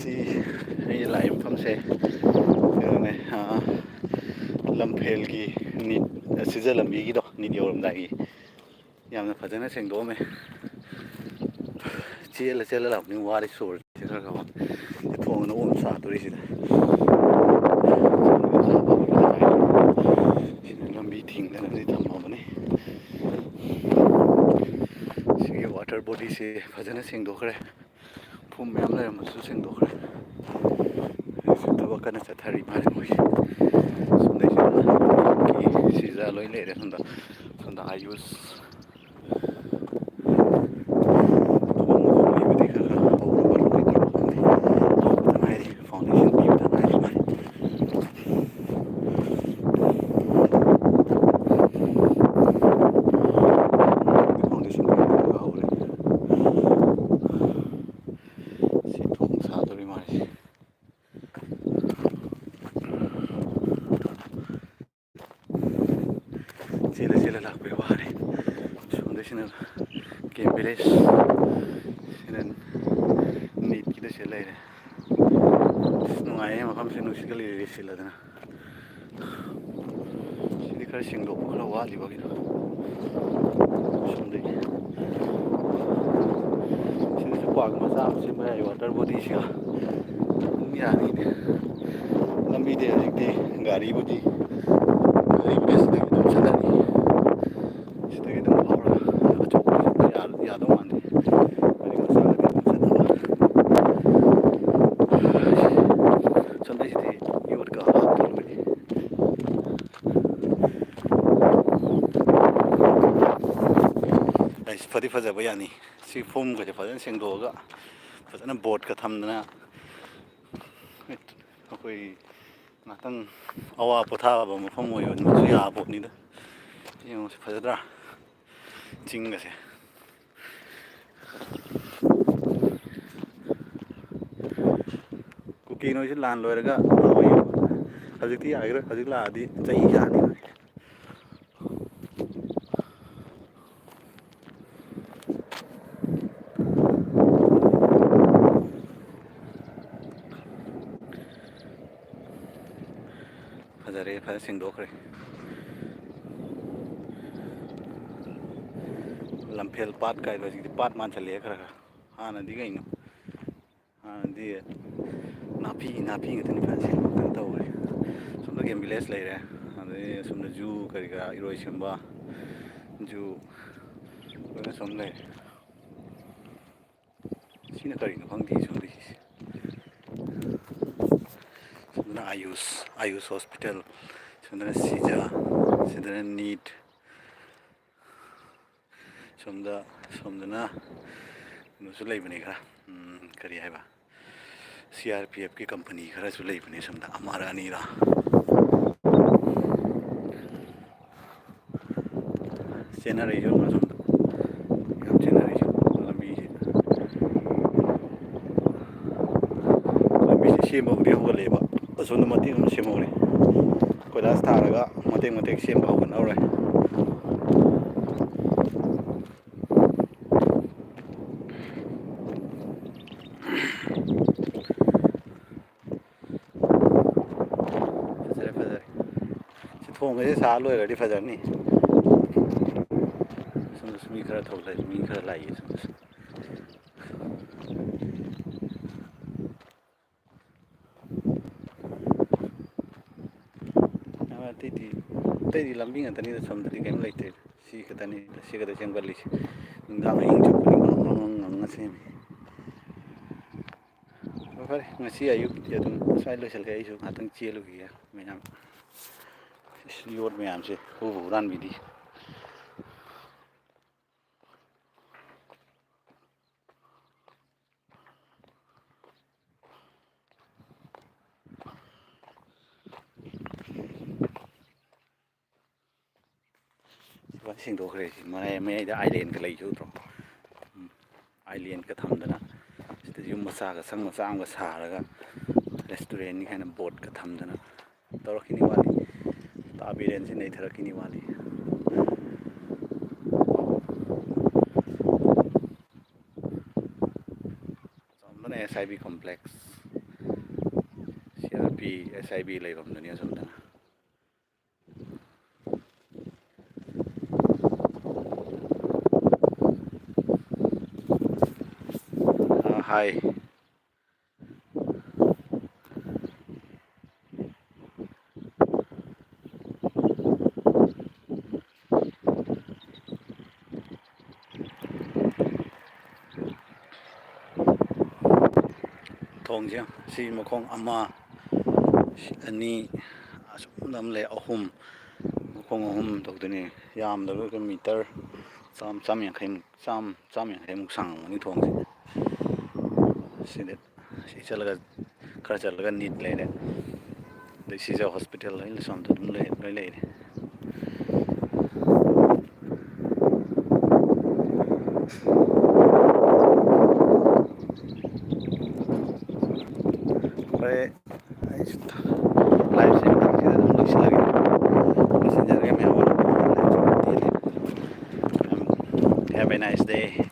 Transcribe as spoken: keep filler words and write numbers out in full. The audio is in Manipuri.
ꯁꯤ ꯑꯩ ꯂꯥꯛꯏ ꯃꯐꯝꯁꯦ ꯀꯩꯅꯣꯅꯦ, ꯑꯥ, ꯂꯝꯐꯦꯜꯒꯤ ꯅꯤꯠ, ꯁꯤꯖ ꯂꯝꯕꯤꯒꯤꯗꯣ, ꯅꯤꯠ ꯌꯧꯔꯝꯗꯥꯏꯒꯤ꯫ ꯌꯥꯝꯅ ꯐꯖꯅ ꯁꯦꯡꯗꯣꯛꯑꯝꯃꯦ꯫ ꯆꯦꯜꯂ ꯆꯦꯜꯂ ꯂꯥꯛꯄꯅꯤ, ꯋꯥꯔꯦ, ꯁꯣꯔꯁꯦ ꯈꯔ ꯈꯔ ꯋꯥ-, ꯊꯣꯡꯅ ꯑꯣꯝ ꯁꯥꯗꯣꯔꯤꯁꯤꯗ꯫ ꯁꯤꯅ ꯂꯝꯕꯤ ꯊꯤꯡꯗꯅꯗꯤ ꯊꯝꯃꯕꯅꯤ꯫ ꯁꯤꯒꯤ ꯋꯥꯇꯔ ꯕꯣꯗꯤꯁꯦ ꯐꯖꯅ ꯁꯦꯡꯗꯣꯛꯈ꯭ꯔꯦ꯫ ꯐꯨꯝ ꯃꯌꯥꯝ ꯂꯩꯔꯝꯕꯁꯨ ꯁꯦꯡꯗꯣꯛꯈ꯭ꯔꯦ꯫ ꯍꯧꯖꯤꯛꯁꯨ ꯊꯕꯛ ꯀꯟꯅ ꯆꯠꯊꯔꯤ ꯃꯥꯜꯂꯦ ꯃꯣꯏꯁꯦ꯫ ꯁꯣꯝꯗꯩꯁꯤꯗ ꯁꯤꯖ ꯂꯣꯏ ꯂꯩꯔꯦ꯫ ꯁꯣꯝꯗ, ꯁꯣꯝꯗ ꯑꯥꯌꯨꯁ꯫ ꯊꯕꯛ ꯃꯐꯝ ꯂꯩꯕꯗꯤ ꯈꯔ ꯈꯔ ꯍꯧꯔꯕ ꯂꯣꯏꯗ꯭ꯔꯤꯕ ꯈꯪꯗꯦ꯫ ꯍꯧꯕꯗ ꯉꯥꯏꯔꯤ꯫ ꯐꯥꯎꯟꯗꯦꯁꯟ ꯄꯤꯕꯗ ꯉꯥꯏꯔꯤ ꯃꯥꯜꯂꯦ꯫ ꯐꯥꯎꯟꯗꯦꯁꯟ ꯄꯤꯕ ꯍꯧꯔꯦ꯫ ꯁꯤ ꯊꯣꯡ ꯁꯥꯗꯣꯔꯤ ꯃꯥꯜꯂꯦ꯫ ꯆꯦꯜꯂ ꯆꯦꯜꯂ ꯂꯥꯛꯄꯩ ꯋꯥꯔꯦ꯫ ꯁꯣꯝꯗꯁꯤꯅ ꯀꯦꯝ ꯚꯤꯂꯦꯖ, ꯁꯤꯅ ꯅꯤꯠꯀꯤꯗ ꯁꯤ ꯂꯩꯔꯦ꯫ ꯑꯁ, ꯅꯨꯡꯉꯥꯏꯌꯦ ꯃꯐꯝꯁꯦ, ꯅꯨꯡꯁꯤꯠꯀ ꯂꯤꯔꯤ ꯂꯤꯔꯤ ꯁꯤꯠꯂꯗꯅ꯫ ꯁꯤꯗꯤ ꯈꯔ ꯁꯦꯡꯗꯣꯛꯄ ꯈꯔ ꯋꯥꯠꯂꯤꯕꯒꯤꯗꯣ꯫ ꯁꯣꯝꯗꯒꯤ ꯁꯤꯗꯁꯨ ꯄꯥꯔꯛ ꯃꯆꯥ ꯑꯃ ꯁꯦꯝꯕ ꯌꯥꯏ, ꯋꯥꯇꯔ ꯕꯣꯗꯤꯁꯤꯒ ꯑꯗꯨꯝ ꯌꯥꯅꯤꯅꯦ꯫ ꯂꯝꯕꯤꯗꯤ ꯍꯧꯖꯤꯛꯇꯤ ꯒꯥꯔꯤꯕꯨꯗꯤ ꯂꯩꯕꯅꯦ, ꯁꯤꯗꯒꯤ ꯑꯗꯨꯝ ꯆꯠꯂꯅꯤ꯫ ꯁꯤꯗꯒꯤ ꯑꯗꯨꯝ ꯐꯥꯎꯔꯒ ꯑꯆꯧꯕꯗꯤ ꯆꯠꯄ ꯌꯥ-, ꯌꯥꯗꯧ ꯃꯥꯟꯗꯦ꯫ ꯒꯥꯔꯤ ꯃꯆꯥꯒꯗꯤ ꯑꯗꯨꯝ ꯆꯠꯅꯕ꯫ ꯁꯣꯝꯗꯩꯁꯤꯗꯤ ꯌꯣꯠꯀ ꯍꯥꯞꯇꯣꯔꯤꯕꯅꯤ꯫ ꯑꯩꯁ, ꯐꯗꯤ ꯐꯖꯕ ꯌꯥꯅꯤ꯫ ꯁꯤ ꯐꯨꯝꯒꯁꯦ ꯐꯖꯅ ꯁꯦꯡꯗꯣꯛꯑꯒ ꯐꯖꯅ ꯕꯣꯠꯀ ꯊꯝꯗꯅ ꯑꯩꯈꯣꯏ ꯉꯥꯛꯇꯪ ꯑꯋꯥ ꯄꯣꯊꯥꯕ ꯃꯐꯝ ꯑꯣꯏꯕꯅꯤꯁꯨ ꯌꯥꯕ ꯄꯣꯠꯅꯤꯗ꯫ ꯌꯦꯡꯉꯨꯁꯦ, ꯐꯖꯗ꯭ꯔꯥ? ꯆꯤꯡꯒꯁꯦ꯫ ꯀꯨꯀꯤ ꯅꯣꯏꯁꯦ ꯂꯥꯟ ꯂꯣꯏꯔꯒ ꯂꯥꯛꯑꯣꯌꯨ꯫ ꯍꯧꯖꯤꯛꯇꯤ ꯌꯥꯈꯤꯔꯣꯏ, ꯍꯧꯖꯤꯛ ꯂꯥꯛꯑꯗꯤ ꯆꯩ ꯆꯥꯅꯤ꯫ ꯐꯖꯔꯦ, ꯐꯖ ꯁꯦꯡꯗꯣꯛꯈ꯭ꯔꯦ꯫ ꯂꯝꯐꯦꯜ ꯄꯥꯠ ꯀꯥꯏꯗꯣ ꯍꯧꯖꯤꯛꯇꯤ ꯄꯥꯠ ꯃꯥꯟꯁꯜꯂꯛꯑꯦ ꯈꯔ ꯈꯔ꯫ ꯍꯥꯟꯅꯗꯤ ꯀꯩꯅꯣ, ꯍꯥꯟꯅꯗꯤ ꯅꯥꯄꯤ, ꯅꯥꯄꯤ ꯉꯥꯛꯇꯅꯤ ꯐꯖꯅ ꯁꯦꯡꯗꯣꯛꯇꯅ ꯇꯧꯔꯦ꯫ ꯁꯣꯝꯗ ꯒꯦꯝ ꯚꯤꯂꯦꯖ ꯂꯩꯔꯦ, ꯑꯗꯩ ꯁꯣꯝꯗ ꯖꯨ ꯀꯔꯤ ꯀꯔꯥ, ꯏꯔꯣꯏ ꯁꯦꯝꯕ ꯖꯨ ꯂꯣꯏꯅ ꯁꯣꯝ ꯂꯩꯔꯦ꯫ ꯁꯤꯅ ꯀꯔꯤꯅꯣ ꯈꯪꯗꯦ ꯁꯣꯝꯒꯤꯁꯦ꯫ ꯁꯣꯝꯗꯅ ꯑꯌꯨꯁ, ꯑꯌꯨꯁ ꯍꯣꯁꯄꯤꯇꯥꯜ, ꯁꯣꯝꯗꯅ ꯁꯤꯖꯥ, ꯁꯤꯗꯅ ꯅꯤꯠ, ꯁꯣꯝꯗ, ꯁꯣꯝꯗꯅ ꯀꯩꯅꯣꯁꯨ ꯂꯩꯕꯅꯤ ꯈꯔ, ꯎꯝ, ꯀꯔꯤ ꯍꯥꯏꯕ, ꯁꯤ ꯑꯥꯔ ꯄꯤ ꯑꯦꯐꯀꯤ ꯀꯝꯄꯅꯤ ꯈꯔꯁꯨ ꯂꯩꯕꯅꯦ ꯁꯣꯝꯗ, ꯑꯃꯔ ꯑꯅꯤꯔ꯫ ꯆꯦꯟꯅꯔꯛꯏꯁꯦ ꯌꯦꯡꯉꯣ ꯑꯁꯣꯝꯗ꯫ ꯌꯥꯝ ꯆꯦꯟꯅꯔꯛꯏꯁꯦ ꯂꯝꯕꯤꯁꯦ꯫ ꯂꯝꯕꯤꯁꯦ ꯁꯦꯝꯕꯕꯨꯗꯤ ꯍꯧꯒꯠꯂꯛꯑꯦꯕ꯫ ꯑꯁꯣꯝꯗ ꯃꯇꯦꯛ ꯑꯃ ꯁꯦꯝꯍꯧꯔꯦ꯫ ꯀꯣꯏꯂꯥꯁ ꯊꯥꯔꯒ ꯃꯇꯦꯛ ꯃꯇꯦꯛ ꯁꯦꯝꯕ ꯍꯧꯒꯠꯍꯧꯔꯦ꯫ ꯐꯖꯔꯦ, ꯐꯖꯔꯦ꯫ ꯁꯤ ꯊꯣꯡꯒꯁꯦ ꯁꯥ ꯂꯣꯏꯔꯗꯤ ꯐꯖꯔꯅꯤ꯫ ꯁꯣꯝꯗꯁꯨ ꯃꯤ ꯈꯔ ꯊꯣꯛꯂꯛꯑꯦ, ꯃꯤ ꯈꯔ ꯂꯥꯛꯏꯌꯦ ꯁꯣꯝꯗꯁꯨ꯫ ꯑꯇꯩꯗꯤ, ꯑꯇꯩꯗꯤ ꯂꯝꯕꯤ ꯉꯥꯛꯇꯅꯤꯗ, ꯁꯣꯝꯗꯗꯤ ꯀꯔꯤꯝ ꯂꯩꯇꯦ꯫ ꯁꯤ ꯈꯛꯇꯅꯤ, ꯁꯤ ꯈꯛꯇ ꯁꯦꯝꯒꯠꯂꯤꯁꯦ꯫ ꯅꯨꯡꯗꯥꯡ ꯑꯍꯤꯡ ꯆꯨꯞꯄꯗꯤ ꯉꯪ ꯉꯪ ꯉꯪ ꯉꯪꯉ ꯁꯦꯝꯃꯤ꯫ ꯍꯣꯏ, ꯐꯔꯦ, ꯉꯁꯤ ꯑꯌꯨꯛꯀꯤꯗꯤ ꯑꯗꯨꯝ ꯁ꯭ꯋꯥꯏ ꯂꯣꯏꯁꯤꯜꯂꯦ꯫ ꯑꯩꯁꯨ ꯉꯥꯛꯇꯪ ꯆꯦꯜꯂꯨꯈꯤꯒꯦ ꯃꯌꯥꯝ꯫ ꯏꯁ, ꯌꯣꯠ ꯃꯌꯥꯝꯁꯦ ꯍꯨꯕꯨ ꯍꯨꯔꯥꯟꯕꯤꯗꯤ꯫ ꯁꯤ ꯐꯖꯅ ꯁꯦꯡꯗꯣꯛꯈ꯭ꯔꯦ꯫ ꯁꯤ ꯃꯌꯥꯏ, ꯃꯌꯥꯏꯗ ꯑꯥꯏꯂꯦꯟꯒ ꯂꯩꯁꯦ ꯎꯗ꯭ꯔꯣ? ꯎꯝ, ꯑꯥꯏꯂꯦꯟꯒ ꯊꯝꯗꯅ, ꯁꯤꯗ ꯌꯨꯝ ꯃꯆꯥꯒ ꯁꯪ ꯃꯆꯥ ꯑꯃꯒ ꯁꯥꯔꯒ, ꯔꯦꯁꯇꯨꯔꯦꯟꯅꯤ ꯀꯥꯏꯅ ꯕꯣꯔꯗꯀ ꯊꯝꯗꯅ ꯇꯧꯔꯛꯈꯤꯅꯤ ꯋꯥꯠꯂꯤ꯫ ꯇꯥ ꯕꯤꯔꯦꯟꯁꯤ ꯅꯩꯊꯔꯛꯈꯤꯅꯤ ꯋꯥꯠꯂꯤ꯫ ꯑꯁꯣꯝꯗꯅ ꯑꯦꯁ ꯑꯥꯏ B complex, C R P, ꯑꯦꯁ ꯑꯥꯏ ꯕꯤ ꯂꯩꯐꯝꯗꯨꯅꯤ ꯑꯁꯣꯝꯗꯅ꯫ ꯍꯥꯏ꯫ ꯊꯣꯡꯁꯦ ꯁꯤ ꯃꯈꯣꯡ ꯑꯃ, ꯑꯅꯤ, ꯑꯁꯨꯝꯅ ꯑꯃ ꯂꯩ, ꯑꯍꯨꯝ, ꯃꯈꯣꯡ ꯑꯍꯨꯝ ꯇꯧꯗꯣꯏꯅꯤ꯫ ꯌꯥꯝꯗꯕ ꯃꯤꯇꯔ ꯆꯥꯝ, ꯆꯥꯝ ꯌꯥꯡꯈꯩꯃꯨꯛ, ꯆꯥꯝ, ꯆꯥꯝ ꯌꯥꯡꯈꯩꯃꯨꯛ ꯁꯥꯡꯉꯝꯒꯅꯤ ꯊꯣꯡꯁꯦ꯫ ꯁꯤꯗ ꯁꯤ ꯆꯠꯂꯒ, ꯈꯔ ꯆꯠꯂꯒ ꯅꯤꯠ ꯂꯩꯔꯦ꯫ ꯑꯗꯩ ꯁꯤꯖ ꯍꯣꯁꯄꯤꯇꯥꯜ ꯂꯣꯏꯅ ꯁꯣꯝꯗ ꯑꯗꯨꯝ ꯂꯩ, ꯂꯣꯏ ꯂꯩꯔꯦ꯫ ꯍꯣꯏ, ꯑꯩꯁꯨ ꯂꯥꯏꯐꯁꯦ ꯁꯤꯗ ꯑꯗꯨꯝ ꯂꯣꯏꯁꯤꯜꯂꯒꯦ꯫ ꯂꯣꯏꯁꯤꯟꯖꯔꯒꯦ ꯃꯌꯥꯝ꯫ Have a nice day.